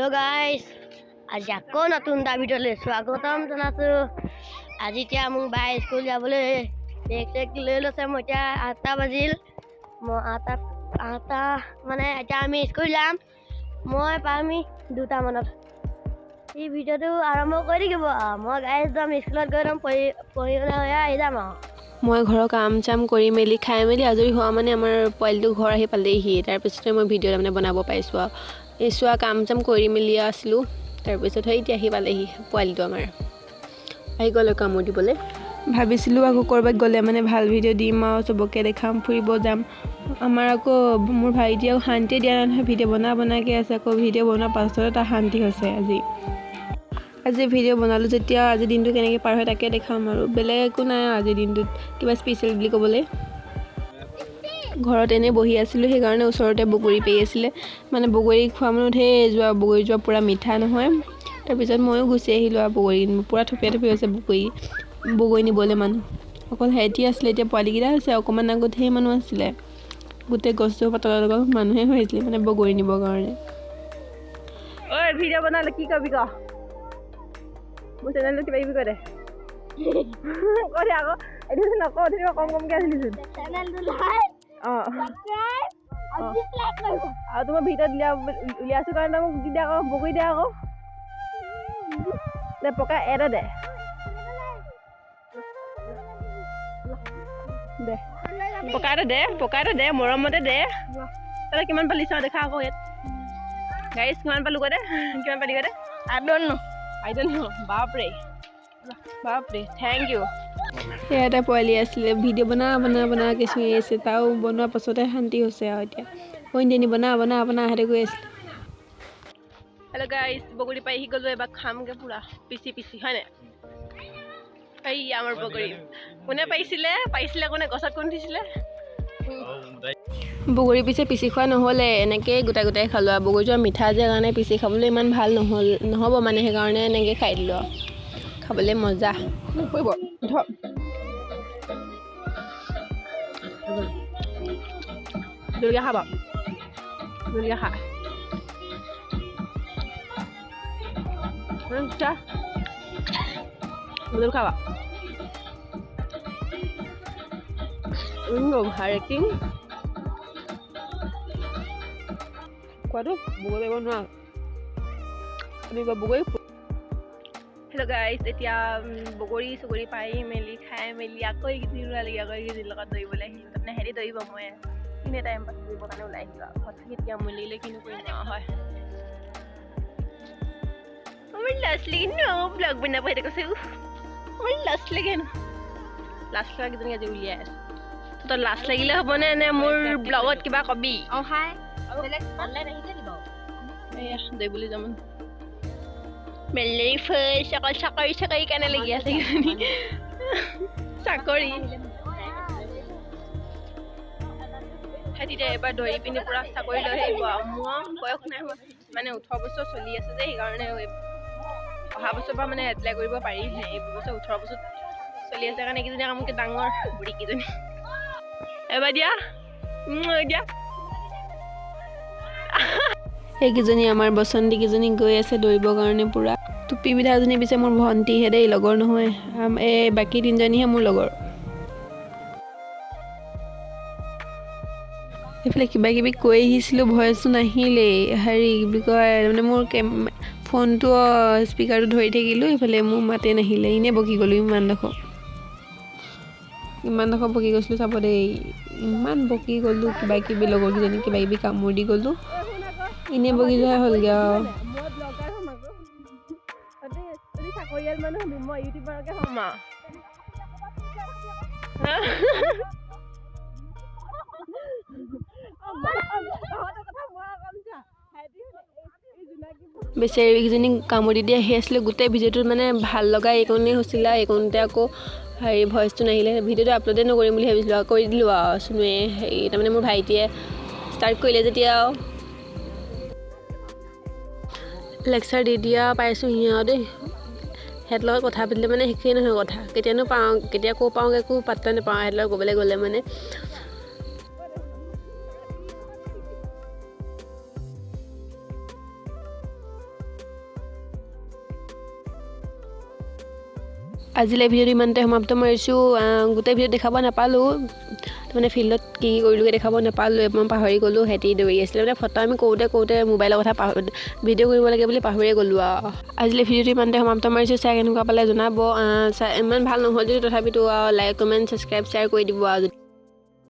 Hello' গাইছ, আজি আকৌ নতুন এটা ভিডিঅ'লৈ স্বাগতম জনাইছোঁ। আজি এতিয়া মোক বাই স্কুল যাবলৈ বেগ চেগ লৈ লৈছে। মই এতিয়া 8টা বাজিল, মই 8টা মানে এতিয়া আমি স্কুল যাম। মই পামহি 2টামানত। এই ভিডিঅ'টো আৰম্ভ কৰি থাকিব আৰু মই গাইছ একদম স্কুলত গৈ একদম পঢ়ি পঢ়িবলৈ হৈ আহি যাম আৰু। মই ঘৰৰ কাম চাম কৰি মেলি খাই মেলি আজৰি হোৱা মানে আমাৰ পোৱালিটো ঘৰ আহি পালেহি। তাৰপিছতে মই ভিডিঅ' তাৰমানে বনাব পাৰিছোঁ। আৰু এই চোৱা, কাম চাম কৰি মেলি আছিলোঁ, তাৰপিছত সেই এতিয়া আহি পালেহি পোৱালিটো আমাৰ, আহি গ'ল কামোৰ দিবলৈ। ভাবিছিলোঁ আকৌ ক'ৰবাত গ'লে মানে ভাল ভিডিঅ' দিম আৰু চবকে দেখাম, ফুৰিব যাম। আমাৰ আকৌ মোৰ ভাইটিয়ে শান্তিয়ে দিয়া নাই নহয়, ভিডিঅ' বনা বনাকৈ আছে। আকৌ ভিডিঅ' বনোৱাৰ পাছতে তাৰ শান্তি হৈছে। আজি ভিডিঅ' বনালোঁ যেতিয়া আজি দিনটো কেনেকৈ পাৰ হয় তাকে দেখাম আৰু বেলেগ একো নাই আৰু আজিৰ দিনটোত কিবা স্পেচিয়েল বুলি ক'বলৈ। ঘৰত এনেই বহি আছিলোঁ, সেইকাৰণে ওচৰতে বগৰী পাৰি আছিলে। মানে বগৰী খোৱা মানুহ ধেৰ, যোৱা বগৰী যোৱা পূৰা মিঠা নহয়। তাৰপিছত ময়ো গুচি আহিলোঁ আৰু বগৰী পূৰা থপিয়াই থপি হৈছে। বগৰী নিবলৈ মানুহ অকল সিহঁতি আছিলে, এতিয়া পোৱালিকেইটা আছে। অকণমান আগত ধেৰ মানুহ আছিলে, গোটেই গছজোপা তলত লগত মানুহে হৈ আছিলে মানে বগৰী নিবৰ কাৰণে। ঐ, ভিডিঅ' বনালে কি কবি ক? মোৰ চেনেলটো কিবা কিবি কৈ দে, কৈ দে আকৌ। এতিয়া নকওঁ, অথনি কম কমকৈ আছিলিচোন। চেনেলটো লাইক, ছাবস্ক্ৰাইব আৰু ডিছলাইক কৰিব। আৰু তোমাৰ ভিডিঅ'ত উলিয়াইছোঁ কাৰণে মোক দি দে আকৌ, বগৰী দে আকৌ, দে পকা এটা দে, দে পকা এটা দে, পকা এটা দে, মৰমতে দে। তই কিমান পালি চাওঁ, দেখা আকৌ ইয়াত। গাইছ, কিমান পালোঁ কৈ দে, কিমান পালি কৈ দে। I don't know. I don't know. বাপৰে বাপৰে, thank U. সেয়া এটা পোৱালি আছিলে, ভিডিঅ' বনা বনা বনাকৈ চিঞৰি আছে। তাও বনোৱাৰ পাছতে শান্তি হৈছে আৰু এতিয়া ঐ বনা বনা বনা সিহঁতে গৈ আছিলে। হেল্ল' গাইছ, বগৰী পাই আহি গ'লোঁ, এবাৰ খামগৈ পূৰা পিচি পিচি, হয় নাই? এই আমাৰ বগৰী কোনে পাৰিছিলে? পাৰিছিলে কোনে? গছত কোন উঠিছিলে? বগৰী পিছে পিচি খোৱা নহ'লে, এনেকেই গোটাই গোটাই খালোঁ আৰু। বগৰী যোৱা মিঠা যে কাৰণে পিচি খাবলৈ ইমান ভাল নহ'ল, নহ'ব মানে, সেইকাৰণে এনেকৈ খাই দিলোঁ আৰু। খাবলৈ মজা নপৰিব ধৰ। জলকীয়া খাবা? জলকীয়া খা। জলকীয়া খাবা? অভাৰ এক্টিং খোৱাটো বগৰী পাৰিব নোৱাৰা আমি বগৰী। হেল্ল' গাইজ, এতিয়া বগৰী চগৰী পাৰি মেলি খাই মেলি আকৌ এইকেইদিন ওলালেগৈ, আকৌ এইকেইদিন লগত দৌৰিবলৈ আহিলোঁ। তাৰমানে সিহঁতি দৌৰিব, মই এনেই টাইম পাছ কৰিবৰ কাৰণে ওলাই আহিলোঁ আৰু। ঘৰত থাকি এতিয়া আমনি লাগিলে, কিনো কৰিম আৰু হয়। মোৰ লাজ লাগে ন ব্লগ বনাব, সেইটো কৈছে। মোৰ লাজ লাগে ন, লাজ লগা কেইজনীক আজি উলিয়াই আছোঁ। তই লাজ লাগিলে হ'বনে নে মোৰ ব্লগত কিবা কবি? অঁ, হাই, বেলেগ অনলাইন আহিছে নি বাৰু? এয়া দৌৰিবলৈ যাম। মেলেৰি ফাৰ্ষ্ট অকল চাকৰি চাকৰি কাৰণে লাগি আছে কিজানি, চাকৰি। সিহঁতি এবাৰ দৌৰি পিনি পূৰা চাকৰি লৈ আহিব আৰু। মোৰ বয়স নাই হোৱা, মানে 18 বছৰ চলি আছে যে, সেইকাৰণে অহা বছৰৰ পৰা মানে এপ্লাই কৰিব পাৰিহে। এই বছৰ 18 বছৰ চলি আছে কাৰণে এইকেইজনী আকৌ মোতকৈ ডাঙৰ বুঢ়ীকেইজনী। এবাৰ দিয়া দিয়া। সেইকেইজনী আমাৰ বচন্তীকেইজনী গৈ আছে দৌৰিবৰ কাৰণে পূৰা। টুপি পিন্ধাজনী পিছে মোৰ ভণ্টিহে দেই, লগৰ নহয়। এই বাকী তিনিজনীহে মোৰ লগৰ। এইফালে কিবা কিবি কৈ আহিছিলোঁ, ভইচটো নাহিলেই। হেৰি কি বুলি কয়, মানে মোৰ ফোনটো স্পীকাৰটো ধৰি থাকিলোঁ, এইফালে মোৰ মাতেই নাহিলে। এনেই বকি গ'লোঁ ইমানডোখৰ, ইমানডোখৰ বকি গৈছিলোঁ চাব দেই, ইমান বকি গ'লোঁ কিবা কিবি, লগৰকেইজনী কিবা কিবি কামোৰ দি গ'লোঁ, এনেই বকি যোৱাই হ'লগৈ আৰু। চাকৰিয়াল মানুহ হ'বি, মই ইউটিউবাৰকে হ'ম আৰু। বেচেৰীকেইজনী কামুৰি দি আহি আছিলে গোটেই ভিডিঅ'টোত, মানে ভাল লগা এইকণেই হৈছিলে আৰু এইকণতে আকৌ হেৰি ভইচটো নাহিলে। ভিডিঅ'টো আপলোডেই নকৰিম বুলি ভাবিছিলোঁ আৰু কৰি দিলোঁ আৰু চুনুৱে হেৰি তাৰমানে মোৰ ভাইটিয়ে ষ্টাৰ্ট কৰিলে যেতিয়া আৰু লেকচাৰ দি দিয়া পাইছোঁহি আৰু দেই। সিহঁতৰ লগত কথা পাতিলে মানে শেষেই নহয় কথা, কেতিয়ানো পাওঁ, কেতিয়া ক'ৰ পাওঁগৈ একো পাত্তা নাপাওঁ সিহঁতৰ লগত ক'বলৈ গ'লে মানে। আজিলৈ ভিডিঅ'টো ইমানতে সমাপ্ত মাৰিছোঁ। গোটেই ভিডিঅ' দেখাব নাপালোঁ, মানে ফিল্ডত কি কি কৰিলোগৈ দেখাব নাপালোঁ, মই পাহৰি গ'লোঁ। সিহঁতি দৌৰি আছিলে, মানে ফটো আমি কৰোঁতে কৰোঁতে মোবাইলৰ কথা পাহৰি, ভিডিঅ' কৰিব লাগে বুলি পাহৰিয়ে গ'লোঁ আৰু। আজিলৈ ভিডিঅ'টো ইমানতে সমাপ্ত মাৰিছোঁ। চাই কেনেকুৱা পালে জনাব। চাই ইমান ভাল নহ'ল যদিও তথাপিতো আৰু লাইক, কমেণ্ট, ছাবস্ক্ৰাইব, শ্বেয়াৰ কৰি দিব আৰু।